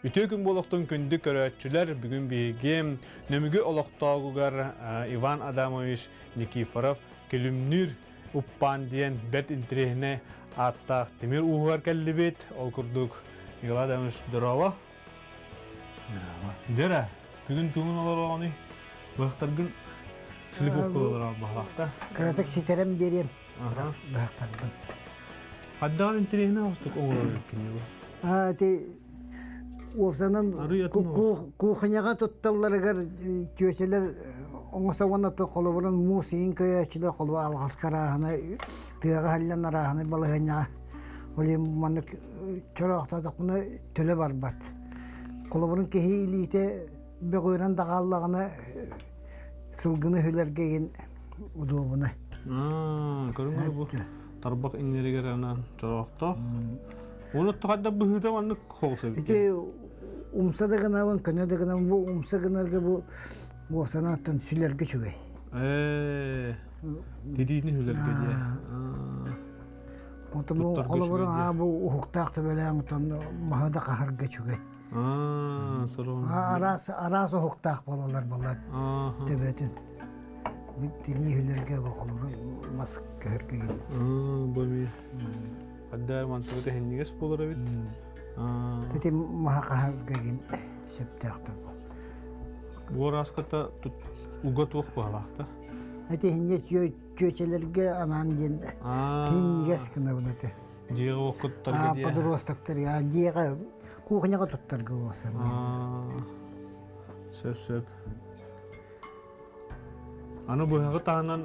Үтүө күн буолуохтун күндү көрөөччүлэр, бүгүн биһиги Нөмүгү олохтооҕугар Иван Адамович Никифоров Күлүмнүүр Уппаан диэн бэрт интэриэһинэй ааттаах тимир ууһугар кэллибит. Ол курдук Николай Адамович здорово. Здорово. Дьэрэ, бүгүн тугун олороҕунуй? Быһахтаргын шлифовка олорор баһылаахта. Кыратык ситэрэн биэриэм. Быһахтарбын. Хайдаҕын интэриэһинэй оҕустук оҥорор эбиккин бу. Аа, ити уопсанан кухняҕа тутталларыгар түөсэлэр оҥосо уонна холобурун муус иин көйөөччүлэр холобур алҕаска арааһына тыаҕа аһыллан арааһынай балаһыанньаҕа ол иһин маннык чороохтоотохпуна төлө барбат. Холобурун киһи илиитэ бөҕүөрэн да хааллаҕына сылгыны үһүлэргэ игин удуобунай. Көрүҥ бу тарбах иҥнэригэр анаан чороохтоох. Оны хайда быһыыта маннык хоҕус эбит. Ити умса да гынабын, көнө да гынабын, бу умса гынарга бу бу санааттан сүлэргэ үчүгэй. Ээ, тириини сүлэргэ диэ. Онтон бу холобура аа бу уһуктаах төбөлөөн отон маһы да хаһарга үчүгэй. Аа, сорон. Араас араас уһуктаах буолалар буоллар төбөтүн. Тирии хүлэргэ бу холобура мас кыһырга. Аа, бу эмиэ. Хадда мантыбыта иһиннигэс буолар эбит. Ити маһа хаһарга гин сөптөөхтөр бу. Буорааската уга туох баһалаахта? Ити иһинньэ чүөчэлэргэ анаан диэн иһинньигэс гынабын ити. Дьиэҕэ оккуттарга диэ. Подростактар дьиэҕэ кухняҕа туттарга уосан. Сөп сөп. Аны быһаҕы таһынан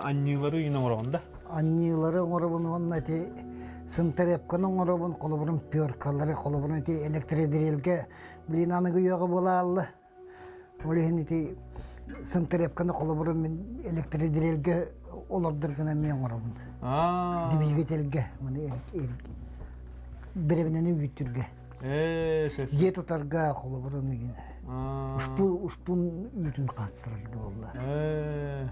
анньыылары иин оҥороҕун да? Анньыылары оҥоробун уонна ити сынтарыапканы оҥоробун, холобурун пёркалары, холобурун ити электродрелгэ блин аныгы үйэҕэ буолаалла. Ол иһин ити сынтарыапканы холобурун мин электродрелгэ олордор гына эмиэ оҥоробун. Двигательгэ, маны бэрэбинэни үүттүргэ. Ээ, сөп. Дьиэ тутарга холобурун игин. Успун успун үүтүн хаастарарга буолла. Ээ,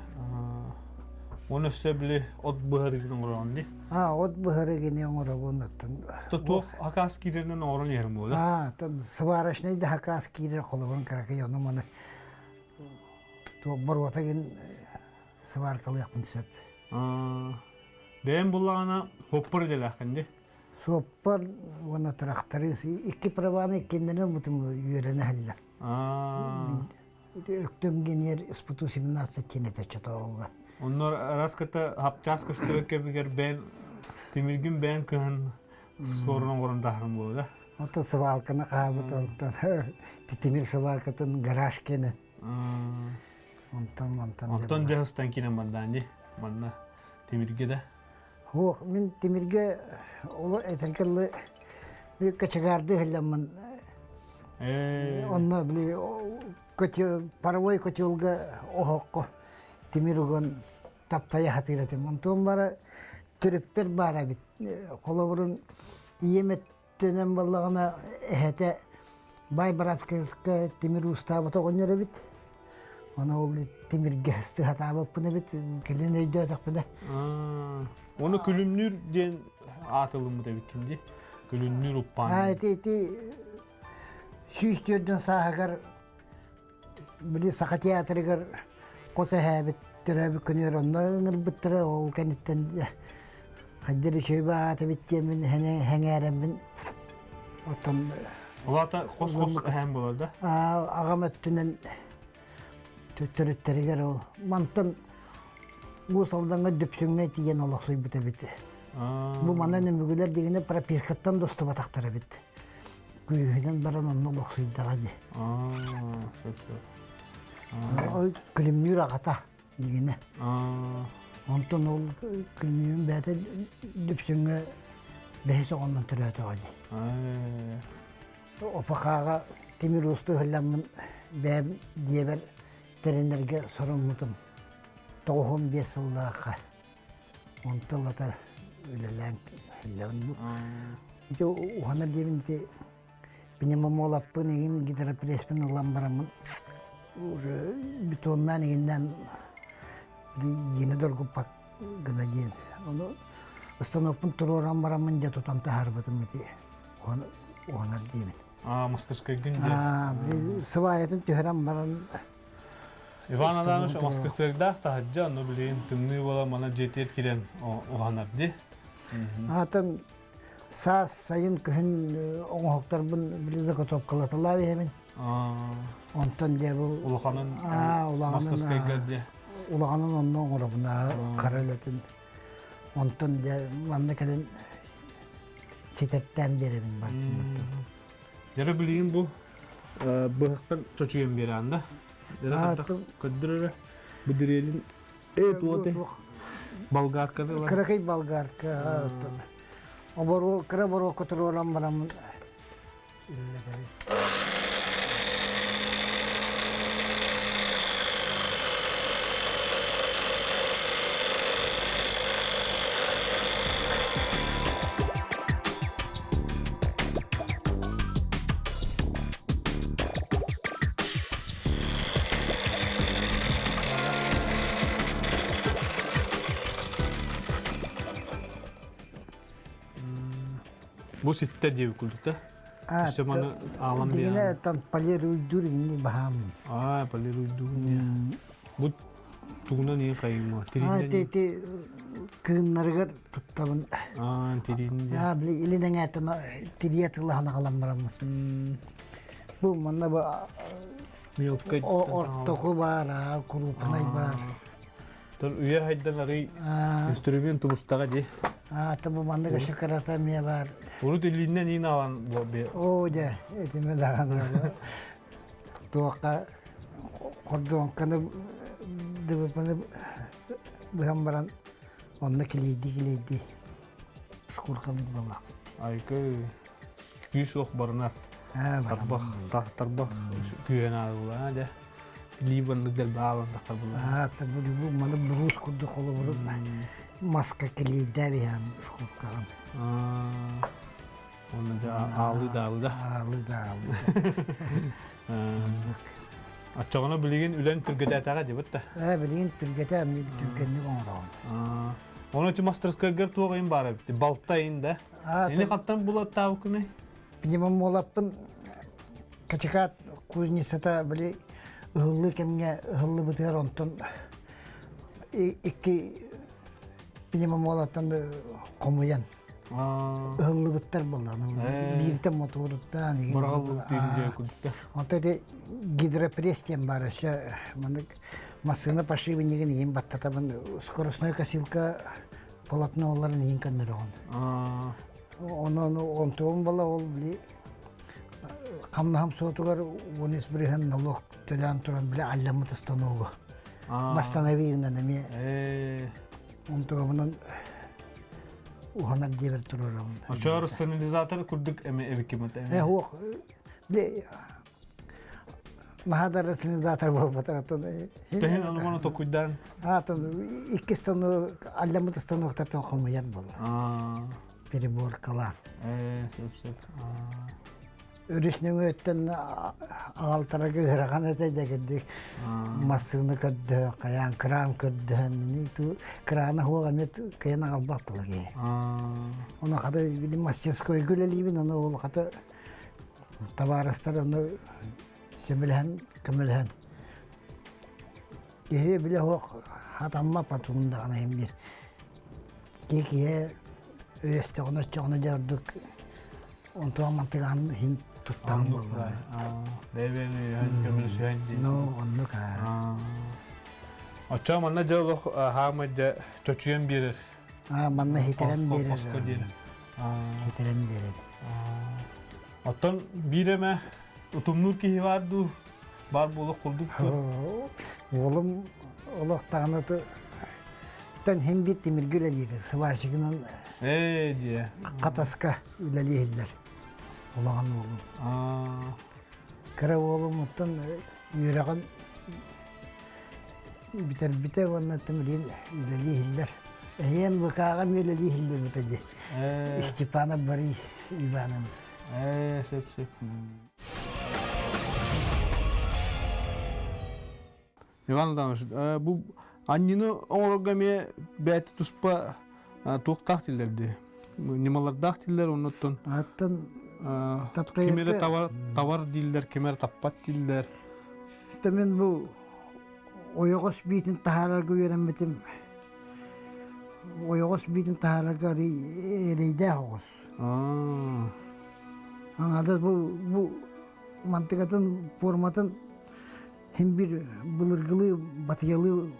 Оны өссө били от быһарыгын оҥороҕун дии. А, от быһарыгын оҥоробун оттон. Туох хакаас киирэринэн оҥорон иһэрим буолла. А, тон сварочный да хакаас киирэр холобурун кыракый ону маны туох боруота гин сваркалыахпын сөп. Бэйэм буллаҕына хоппор идэлээххин дии. Суоппар уонна тырахтарыыс икки праваны иккиннэрин ылбытым үөрэнэ иһэллэр. Өктөм гениер СПТУ 17 диэн этэ оччотооҕуга. Оннор араас кытта хапчаас көстүбэт кэмигэр бэйэн тимиргин бэйэн кыһан суорун оҥорон таһарым буолла да. Онтон свалканы хаабыт онтон тимир свалкатын гараж кэнэ. Онтон онтон Онтон дьаһыстан киирэн бардаан дии манна тимиргэ да. Суох, мин тимиргэ олор этэргэ дылы кочегарды иһиллэммин онно били паровой котелга оһоххо тимир уган таптайа сатыыр этим. Онтон бара төрүппэр баар эбит. Холобурун ийэм Төнөн буоллаҕына эһэтэ баай быраапкыска тимир уустаабыт оҕонньор эбит. Ону ол тимиргэ сыһатаабыппын эбит, кэлин өйдөөтөхпүнэ. Ону күлүмнүүр диэн аатылыммыт эбиккин дии. Күлүмнүүр уппаан. Аа ити ити 104 сааһыгар Били Саха театрыгар хос эһээбит төрөөбүт күнүгэр онно ыҥырбыттара, ол кэнниттэн хайдах үчүгэй баҕата эбит диэммин сэҥээрэммин оттон Ол аата хос-хос эһээн буолар да? Аҕам өттүнэн төрүттэригэр ол мантан Уус Алдаҥҥа Дүпсүҥҥэ тиийэн олохсуйбут эбит. Бу манан Нөмүгүлэр дигинэ пропискаттан достубатахтар эбит. Күүһүнэн баран онно олохсуйдаҕа дии. Сөп сөп. Ол күлүмнүүр аҕата дигинэ. Онтон ол күлүмнүүрүн бэйэтэ Дүпсүҥҥэ бэһис оҕоннон төрөөтөҕө дии. ОПХ-ҕа тимир уусту ыһылламмын бэйэм дьиэбэр тэринэргэ соруммутум. 95 сыллаахха. Онтон ылата үлэлээн иһиллэҕин. Ити уһанар диэбин ити пневмомолаппын игин гидропресспин ылан бараммын уже бетоннаан игиннээн дьиэни доргуппат гына диэн. Ону установкпын туруоран бараммын дьэ тутан таһаарбытым ити уһанар диэбин. Аа, мастерскайгын диэн. Сыбаайатын түһэрэн баран Иван Адамович мастерскайдаах таһырдьа, ону билигин тымныы буола мана дьиэтигэр киирэн уһанар дии. Аатын саас, сайын, күһүн оҥоһуктарбын били заготовкалаталаах иһэбин. Онтон дьэ бу улаханын мастерскайгар дии. Улаханын онно оҥоробун хара үлэтин. Онтон дьэ манна кэлин ситэртээн биэрэбин бартын. Дьэ билигин бу быһахтан чочуйан биэрээн да. Дьэ көрдөрөрө бу дириэлин э туоте болгарканы Кыракый болгарка Обору кыра боруокка туруоран бараммын үлэлэтэбин. Бу ситтэ диэбит курдук да? Өссө маны аалан Дигинэ тан полируйдуур инни баһаам. Аа, полируйдуур не. Бу тугунан иин хайыма? Аа, ти ти кыыннарыгар туттабын. Аа, тириин. Аа, били илин эҥээтэн тирие тылаһан аҕалан бараммын. Бу манна бу Мелкай ортоку баар, крупнай баар. Тон үйэ хайдан арый инструмент тубустаҕа дии. Аа, бу маннык өссө кырата эмиэ баар. Урут илииннэн иин аалан Оо, дьэ, этимэ даҕаны. Туохха хордуоҥканы ДВПны быһан баран онно килийдии-килийдии шкуркалыыр буоллахпыт. Айкы күүс суох барынар. Тарбах, тарбах күүһэн аалла дьэ. Либо дэлбаалан тахсар була. Бу маны буруус курдук холобурун маска килийдээ биһэн шкуркаҕын. Онно дьэ аалыы да аалыы да. Аалыы да аалыы. Оччоҕуна билигин үлэн түргэтээтэҕэ дибит да. Ээ билигин түргэтэ түргэнник оҥороҕун. Оны чи мастерскайгар туох ыйын баар эбит? Балта ыйын да. Ини хантан булаттаабыккыный? Пневмолаппын Качакаат кузницата били ыһыллыы кэмҥэ ыһыллыбытыгар онтон икки пневмолаттан хомуйан ыһыллыбыттар буоллаҕына бииртэн мотуоруттаан онто ити гидропресс диэн баар өссө маннык массыына пошибнигин иһин баттатабын скоростной косилка полотноларын иһин көннөрөҕүн онон онтуом буола ол били хамнаһым суотугар 13 бырыһан налог төлөөн туран били алламмыт станогу восстановиенан эмиэ онтугабынан уһанар диэбэр туруорабын. Очоор сигнализатор курдук эме эбиккимат эме. Э, били наһаа да рационализатор буолбатар атын Төһөн ону токуйдаан атын икки станок алламмыт станоктартан хомуйар буолла. Переборкалаан. Ээ, сөп сөп. Өрүс нөҥүөттэн аҕалтарага ыарахан этэ дьэгирдик массыына көрдөһөн, хайаан кран көрдөһөн, крана хуох эмиэ кыайан аҕалбат буола киһи. Ону хата били мастерскойга үлэлиибин, ону ол хата табаарыстар ону сөбүлэһэн, көмөлөһөн. Киһи билэ суох хатаммат патуун даҕаны иһин биир. Киһи киһи өйөстөҕүнэ оччоҕуна дьэ ордук онтуон мантыгаан иһин туттаҕын буолла. Бэйэ-бэйэни өйөһөн, көмөлөсүһэн дии. Ну, оннук аа. Оччоҕо манна дьэ олох хаамай дьэ чочуйан биэрэр. Аа, манна хитэрэн биэрэр. Хитэрэн биэрэр. Оттон биир эмэ утумнуур киһи баар дуу? Баар буолуох курдук дуо? Уолум олох даҕаны тэн хин биир тимиргэ үлэлиир, сварщигынан Ээ диэ. Хатаска үлэлииллэр. Улахан уолум. Кыра уолум оттон үөрэҕин бүтэрбитэ уонна тимирин үлэлииллэр. Эһиэн ВК-ҕа үлэлии иһиллибитэ дии. Степанов Борис Иванович. Сөп сөп. Иван Адамович, бу анньыны оҥорорго эмиэ бэйэтэ туспа туохтаах тиллэр дии? Ньымалардаах тиллэр оннуттан. Аттан Ким эрэ тавар, тавар дииллэр, ким эрэ таппат дииллэр. Мин бу ойоҕос биитин таһаарарга үөрэммитим. Ойоҕос биитин таһаарарга эрэйдээх оҕус. Аҥаардас бу бу мантыкатын форматын Һин бир былыргылыы батыйалыы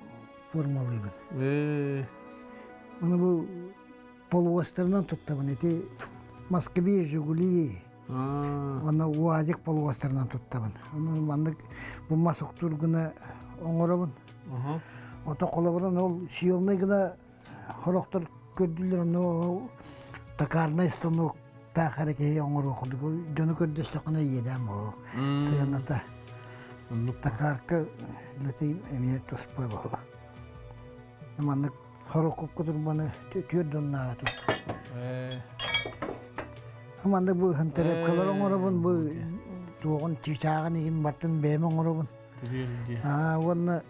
формалыыбын. Ону бу полуостарынан туттабын. Ити Москве, Жигули, уонна УАЗик полуостарынан туттабын. Ону маннык бу мас уктуур гына оҥоробун. Ото холобурун ол съемный гына Хорохтор көрдүлэр ону токарнай станок таах эрэ киһи оҥоруо курдук дьону көрдөстөххүнэ иэдээн буолуо сыаната токарка үлэтэ эмиэ туспа буолла маннык хорокупка турбаны түөрт доннааҕы тут маннык бу хантарепкалар оҥоробун бу туоҕун чыычааҕын игин бартын бэйэм оҥоробун уонна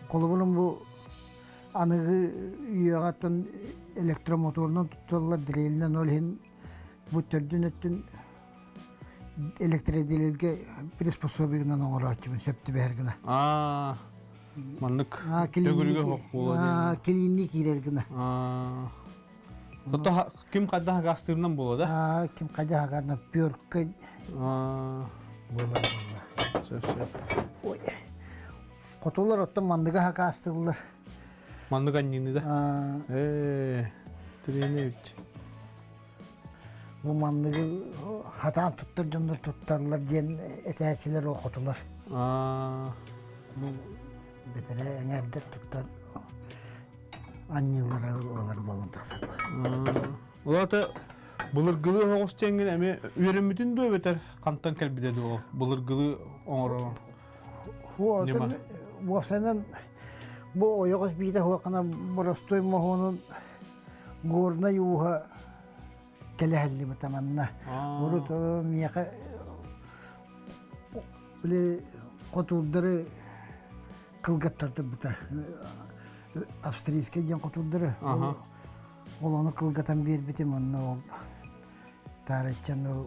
холобурун бу Аныгы үйэҕэ оттон электромоторунан тутталлар, дрелинэн ол иһин бу төрдүн өттүн электродрельгэ приспособигынан оҥорооччубун сөп түбэһэр гына. Аа, маннык төгүрүгэ хоп буола диэн. Клинни киирэр гына. Ото ким хайдах гаастыырынан буола да? Аа, ким хайдах гаастыырынан пёрка буолар буолла. Сөп сөп. Ой. Хотулар оттон манныга хакаастыыллар. Маннык анньыыны да? Ээ, тириэнэ эбит. Бу манныгы хатаан туттар дьоннор тутталлар диэн этээччилэр ол хотулар. Бу бэтэрээ эҥээрдэр туттар анньыылара олар буолан тахсар. Улаата былыргылыы оһоҕос диэҥҥин эмиэ үөрэммитин дуо эбэтэр хантан кэлбитэ дуо былыргылыы оҥорор Уотун уопсайынан бу ойоҕос биитэ суоххана боростуой моһуонун горнай ууһа кэлэһэллибитэ манна. Урут миэхэ били хотуурдары кылгаттардырбыта. Австрийскай диэн хотуурдары. Ол ону кылгатан биэрбитим онно ол таарыччан ол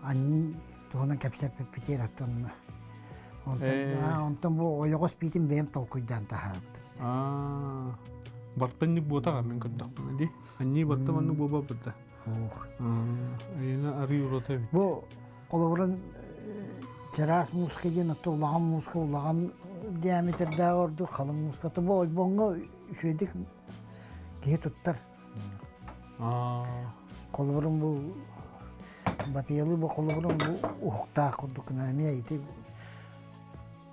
анньыы туһунан кэпсэппиппитигэр оттон онтон онтон бу ойоҕос биитин бэйэм толкуйдаан таһаарбытым. Бартанник буотаҕа мин көрдөхпүнэ дии. Анньыы барта маннык буолбаппыт да. Ох. Айына арыы урата эбит. Бу холобурун чараас мууска диэн отто улахан мууска улахан диаметрдаах ордук халыҥ мууска бу ойбоҥҥо үчүгэйдик киһи туттар. Холобурун бу батыйалыы бу холобурун бу уһуктаах курдук гына эмиэ ити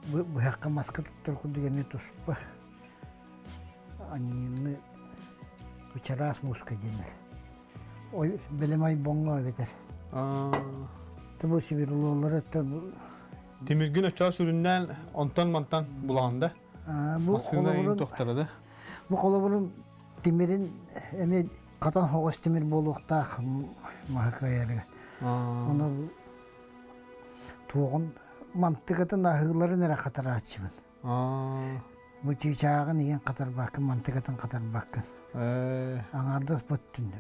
быһахха маска туттар курдук эмиэ туспа анньыыны чараас мууска диэннэр. Ой бэлэм ойбоҥҥо эбэтэр. Бу сверлолары Тимиргин оччоҕо сүрүннээн онтон-мантан булаҕын да? Бу холобурун тохтора да? Бу холобурун тимирин эмиэ хатан хоҕос тимир буолуохтаах маһы кыайарыгар. Ону туоҕун мантыкатын аһыыларын эрэ хатарааччыбын. Бу чыычааҕын иһин хатарбаккын, мантыкатын хатарбаккын. Аҥаардас боттун.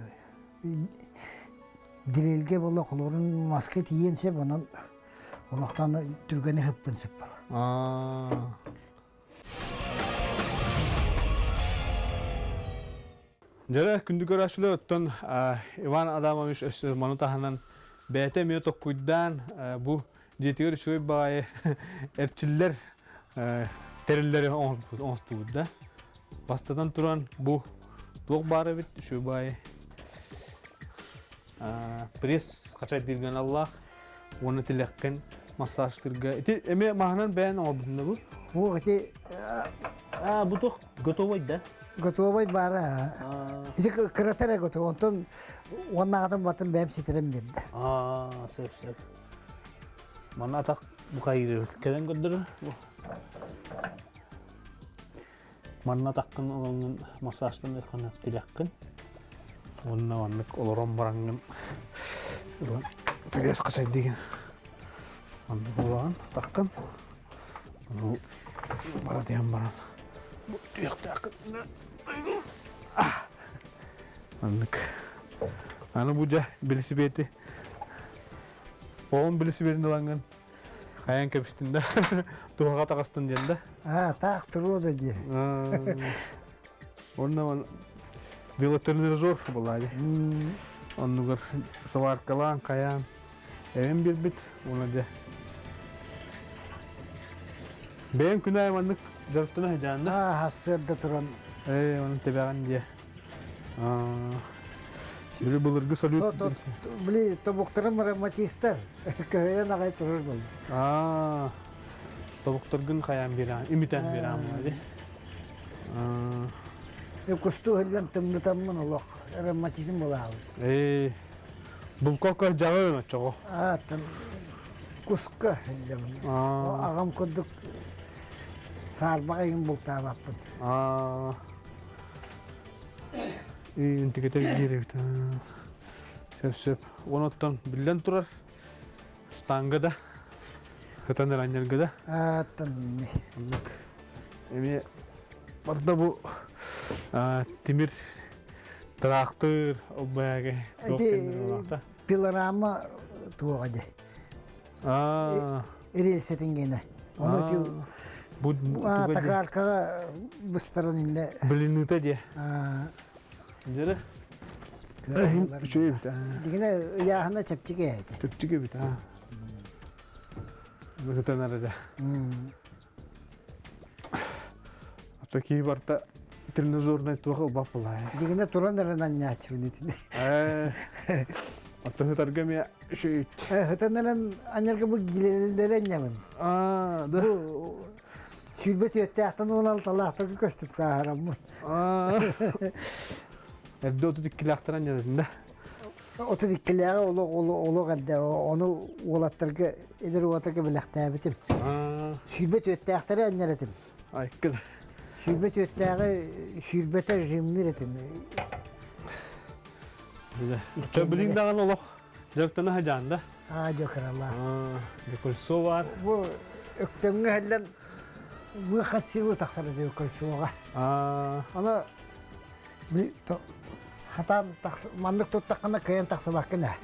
Дрельгэ буола холобурун маска тиийэн сөп, онон олохтон түргэни хыппын сөп буола. Дьэрэ, күндү көрөөччүлэр, оттон Иван Адамович өссө маны таһынан бэйэтэ эмиэ токкуйдаан бу дьиэтигэр үчүгэй баҕайы эрчиллэр тэриллэри оҥостубут да. Бастатан туран бу туох баар эбит үчүгэй баҕайы пресс хачайдыырган аллаах уонна тилэххин массажтыырга ити эмиэ маһынан бэйэн оҥорбутун да бу Бу ити А, бу туох готовый да? Готовый баара. Ити кырата эрэ готовый. Онтон уоннааҕытын батын бэйэм ситэрэн биэрдэ. Аа, сөп сөп. Манна атах бу хайыыр кэлэн көрдөрөр. Манна атаххын олоҥҥун массажтан ырхана тилэххин. Уонна маннык олорон бараҥҥын пресс хачайдыгын. Маннык буолаҕын атаххын. Бу бара диэн баран бу түһүөхтээххин. Маннык. Аны бу дьэ билисибиэти оҕом билисибиэтин ылаҥҥын хайан кэбистин да туһаҕа таҕыстын диэн да. Аа, таах туруо да дии. Онно велотренажер была дии. Оннугар сваркалаан, хайаан эбэн биэрбит уонна дьэ бэйэм күн аайы маннык дьарыктана сылдьаан да. Аа, сарсыарда туран. Ээ, онон тэбэҕин дии. Били былыргы салют. Били тобуктарым роматистар. Көһүйэн аҕай турар буолла. Аа, тобуктаргын хайаан биэрээн, имитэн биэрээн буолла дии. Кустуу иһиллэн тымнытаммын олох роматизм буолаабыт. Ээ, булкокко дьаҕы оччоҕо. Аа, куска иһиллэмин. Аҕам курдук саарбаҕа игин бултаабаппын. Аа, Интигэтэ биир эбит. Сөп-сөп. Оноттон биллэн турар штанга да, ытан ыранньарга да. Ааттан. Оннук. Эмиэ барда бу тимир тыраахтыр оббаяга. Ити пилорама туоҕа дии. Рельсэтин гиэнэ. Ону ити Бу токаркаҕа быстаран иннэ. Блиныта диэ. Дьэрэ. Үчүгэй эбит. Дигинэ ыйааһына чэпчэки этэ. Чэпчэки эбит. Быһытан эрэ. Ата киһи барта тренажернай туох ылбап булай. Дигинэ туран эрэн анньааччыбын итини. Ата хытарга эмиэ үчүгэй. Хытан эрэн анньарга бу гилелелери анньабын. Аа, да. Бу сүүрбэ түөттээхтэн уон алталаахтарга көстүп сааһыраммын. Эрдэ 32-лээхтэр анньаратын да. 32-лээҕи олох олох эрдэ ону уолаттарга эдэр уолаттарга бэлэхтээбитим. Сүүрбэ түөттээхтэри анньар этим. Айкын. Сүүрбэ түөттээҕи сүүрбэтэ жимнир этим. Билин даҕаны олох дьарыктана сылдьаан да. Аа, дьокаралаа. Кольцо бар. Бу өктөмҥө иһиллэн выход силы тахсар этэ кольцоҕа. Аны хатаан маннык туттаххына кыайан тахсыбаккын ээ.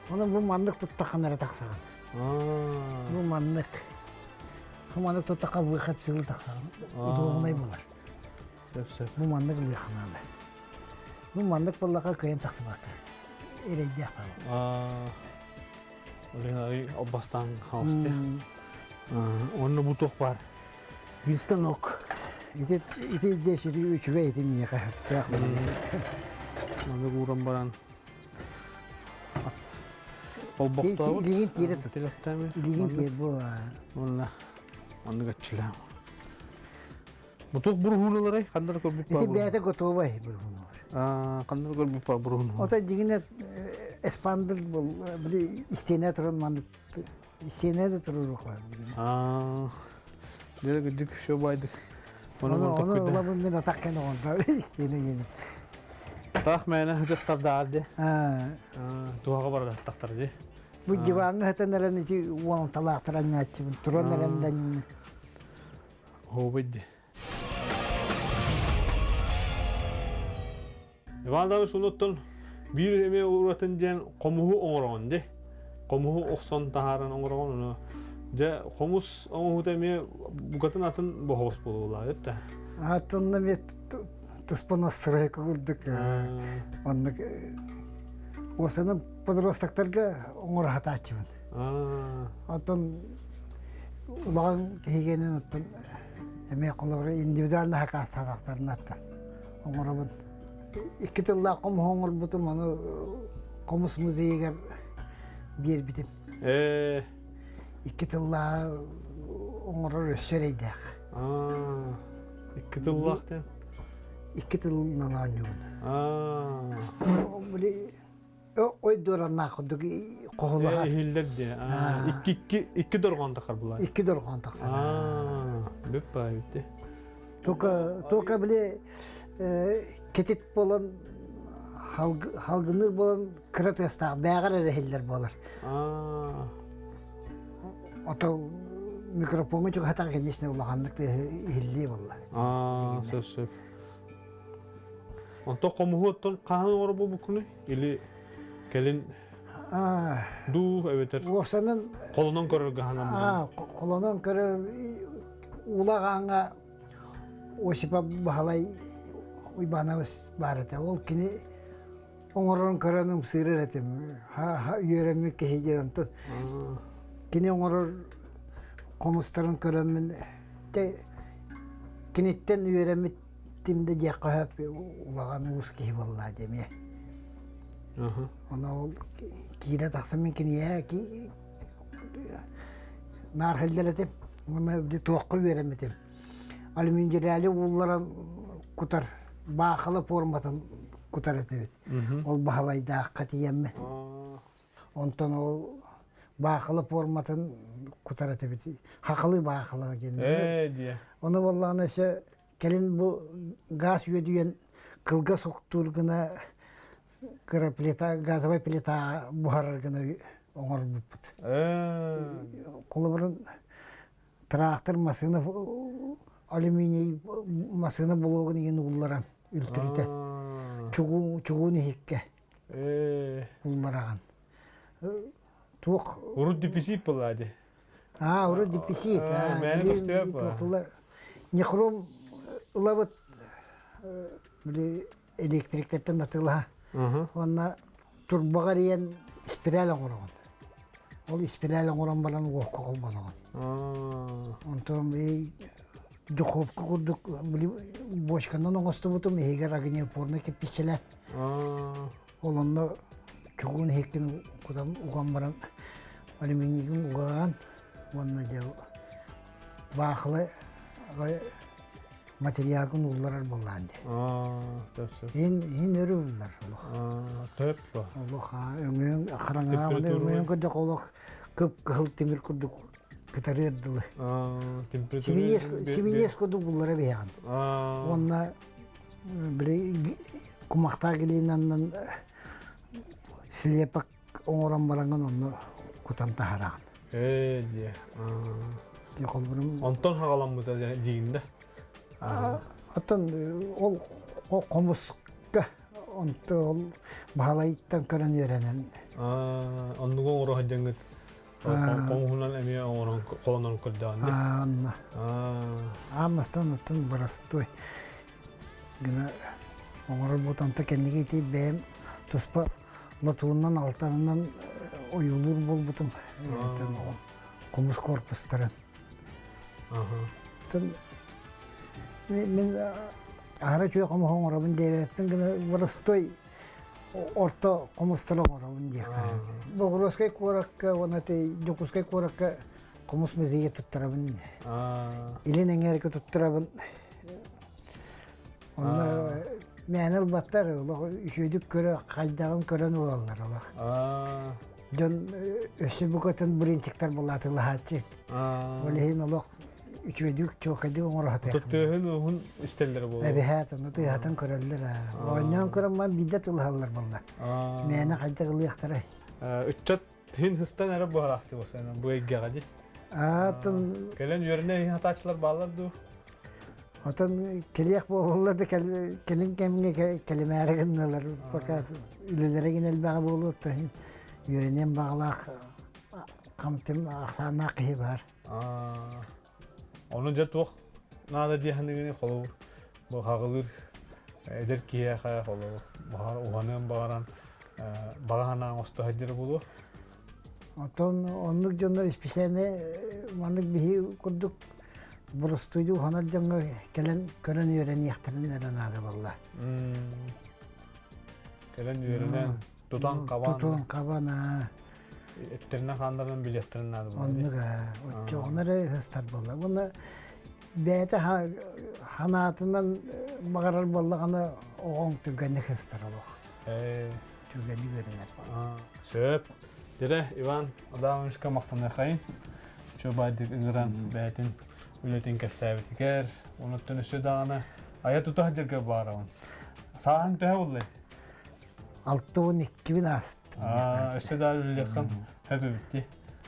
Ону бу маннык туттаххына эрэ тахсаҕын. Бу маннык. Бу маннык туттахха выход силы тахсаҕын. Удобнай буолар. Сөп сөп. Бу маннык лыахха наада. Бу маннык буоллаха кыайан тахсыбакка. Эрэйдээх буолар. Олен бастаан хаусте. Онно бу туох баар? Вистанок. Ити ити дьэ сүрү үчүгэй ити миэхэ сөптөөх Маны ууран баран Олбохтообут. Илиигин тиэрэ тут. Илиигин тиэр бу. Уонна маннык аччылаам. Бу туох буруһууналарай? Ханнар көрбүт Ити бэйэтэ готовай буруһууналар. Ханнар көрбүт ба буруһууналар? Ото дьигинэ эспандер был били истиэнэ туран маннык Истиэнэ да туруоруохлаах дигин. Аа. Дьэ кырдьык все байдык. Ону ону ылабын мин атах кэн оҕонтор истиэнэ гиним. Таах мээнэ хытыктардаар ди. Аа. Туһаҕа барар ди. Бу диваҥҥа хатан эрэн ити уонталаахтар анньааччыбын туран эрэн да Хообай ди. Иван Давыдович онуттан биир эмиэ уратын диэн хомуһу оҥороҕун дии. Хомуһу охсон таһааран оҥороҕун ону дьэ хомус оҥоһуута эмиэ букатын атын боһоҕос буолуолаа эбит да. Атын эмиэ туспа настройка курдук оннук уосанан подростоктарга оҥоро сатааччыбын. Оттон улахан киһигэнин оттон эмиэ холобура индивидуально хакаастаатахтарына оттон оҥоробун. Икки тыллаах хомуһу оҥорбутум, ону хомус музейыгар биэрбитим. Ээ. Икки тыллааҕы оҥорор өссө эрэйдээх. Икки тыллаах диэн? Икки тылынан оонньуубун. Били ой дуораннаах курдук хоһулаһар. Иһиллэр диэ. Икки икки икки дорҕоон тахар булаа. Икки дорҕоон тахсар. Бүп баа битти. Только только били кетит болан халгыныр болан кыра тыастаах бээҕэр эрэ иһиллэр буолар. Ото микрофоҥҥа чугаһатан конечно улаханнык иһиллии буолла. Сөп сөп. Онто хомуһу оттон хаһан оҥоро буолбуккунуй? Или... Кэлин дуу эбэтэр уопсанан холонон көрөргө ханаммытын. Холонон көрөр уулаҕааҥҥа Осипов Баһылай Уйбаанабыс баар этэ. Ол кини оҥорорун көрөн ымсыырар этим. Үөрэммит киһи диэн онтон кини оҥорор хомустарын көрөммүн киниттэн үөрэммит тим да диэххэ сөп улахан уус киһи буолла дэмиэ. Ону ол киирэ тахсан мин киниэхэ наар хэллэр этим. Уонна туохха үөрэммитим. Алюминдиляли уулларан кутар баахала форматын кутар этибит. Ол баһылайдаахха тиийэммин. Онтон ол баахала форматын кутар этибит. Хахалы баахала диэн. Ээ диэ. Ону буоллаҕына өссө кэлин бу газ үөдүйэн кылгас уктуур гына кыра плита, газовай плита буһарар гына оҥорбуппут. Холобурун тыраахтыр массыына алюминий массыына блогун иһин уулларан үлтүрүтэн чугуун чугуун иһиккэ ууллараҕын. Туох Урут дефицит была ди. Аа, урут дефицит. Мээнэ көстүбэт буолла. Нехром ылабыт били электриктэртэн атыылаһа. Уонна турбаҕа эрийэн спираль оҥороҕун. Ол спираль оҥорон баран уокка холбоноҕун. Онтон били духовка курдук били бочканан оҥостубутум иһигэр огнеупорный кирпииччэлээх. Ол онно чугуун иһиккин кутан уган баран алюминийгин угаан уонна дьэ баахыла материалгын уулларар буоллаан дии. Иһин иһин өрө ууллар олох. Төп бу. Олох өҥөйөн хараҥаҕа өҥөйөн көрдөх олох кып-кыһыл тимир курдук кытарыар дылы. Сибиниэс курдук буллара биһэҕин. Уонна били кумахтаах глинаннан слепок оҥорон бараҥҥын онно кутан таһараҕын. Ээ диэ. Холбурум Онтон хаҕаламмыта диигин да? Оттон ол хомуска онто ол баһылайыттан көрөн үөрэнэн. Оннугу оҥоро сылдьаҥҥыт Хомуһунан эмиэ оҥорон холонон көрдөҕүн дии. Анна. Ааммастан оттон боростуой гына оҥорор буолтан кэнники ити бэйэм туспа лотуунан алтанынан ойуулуур буолбутум. Хомус корпустарын. Мин аһара үчүгэй хомуһу оҥоробун диэбэппин гына боростуой орто хомустары оҥоробун диэххэ. Боҕуруоскай куоракка уонна Дьокуускай куоракка хомус музейа туттарабын. Илин эҥээргэ туттарабын. Онно мээнэ ылбаттар, олох үчүгэйдик көрө, хайдаҕын көрөн ылаллар олох. Дьон өссө букатын блинчиктар булаатылаһааччы. Ол иһин олох үчүгэйдик чуокайдык оҥоро сатыахпын. Тыаһын уһун истэллэр буолуо. Эбэһээт ону тыаһатын көрөллөр. Оонньоон көрөн ман биирдэ тылыһаллар буолла. Мээнэ хайдах ылыахтарай. Ыччат хин хыстан эрэ буһараахты болсана бу эйгэҕэ ди. Аатын Кэлэн үөрэнэ иһин хатааччылар бааллар дуу? Отон кэлиэх буолаллар да кэлин кэмҥэ кэлимээри гынналар. Пока үлэлэрэ гин элбэҕэ буолуо үөрэниэн баҕалаах хамтым ахсааннаах киһи баар. Ону дьэ туох наада дии саныыгыный холобур бу хаҕылыыр эдэр киһиэхэ холобур баҕар уһаныан баҕаран баҕа санаа оҥосто сылдьара буолуо. Оттон оннук дьоннор исписээнэ маннык биһи курдук боростуойду уһанар дьоҥҥо кэлэн көрөн үөрэниэхтэрин эрэ наада буолла. Кэлэн үөрэнэн тутан хабан тутан хабан Эттэринэн хааннарынан билиэхтэрин наада буолла. Оннук ээ. Оччоҕуна эрэ ыһыстар буолла. Уонна бэйэтэ ханаатынан баҕарар буоллаҕына оҕоҥ түргэнник ыһыстар олох. Түргэнник үөрэнэр буолла. Сөп. Дьэрэ Иван Адамовичка махтаныахайын. Чуобайдык ыҥыран бэйэтин үлэтин кэпсээбитигэр, онуттан өссө даҕаны айа тута сылдьарга баарабын. Сааһыҥ төһө буоллай? 62-бин аастым. Өссө да үлэлиэххин сөп эбит дии.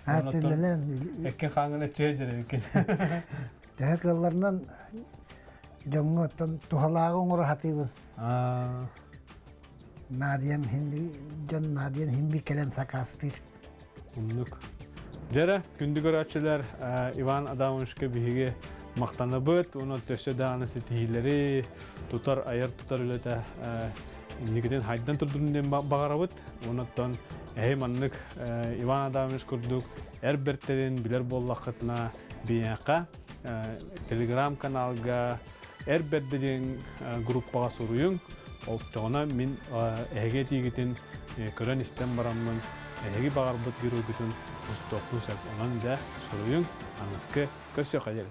Үлэлээн. Эккин хааҥҥын эччиһэ дьэрэбиккин. Төһө кыалларынан дьоҥҥо оттон туһалааҕы оҥоро сатыыбын. Наадыйан иһин Дьон наадыйан иһин бир кэлэн сакаастыыр. Оннук. Дьэрэ, күндү көрөөччүлэр, Иван Адамовичка биһиги махтанабыт, уонна өссө даҕаны ситиһиилэри тутар, айар тутар үлэтэ инникитин хайдан турдун диэн баҕарабыт. Онон эһи маннык Иван Адамович курдук эр бэртэрин билэр буоллаххытына биһиэхэ телеграм-каналга Эр бэрдэ диэн группаҕа суруйуҥ. Олчоҕуна мин эһиги этиигитин көрөн-истэн бараммын эһиги баҕарбыт геройгутун устуохпун сөп. Онон дьэ суруйуҥ, аныскы көрсүөххэ диэри.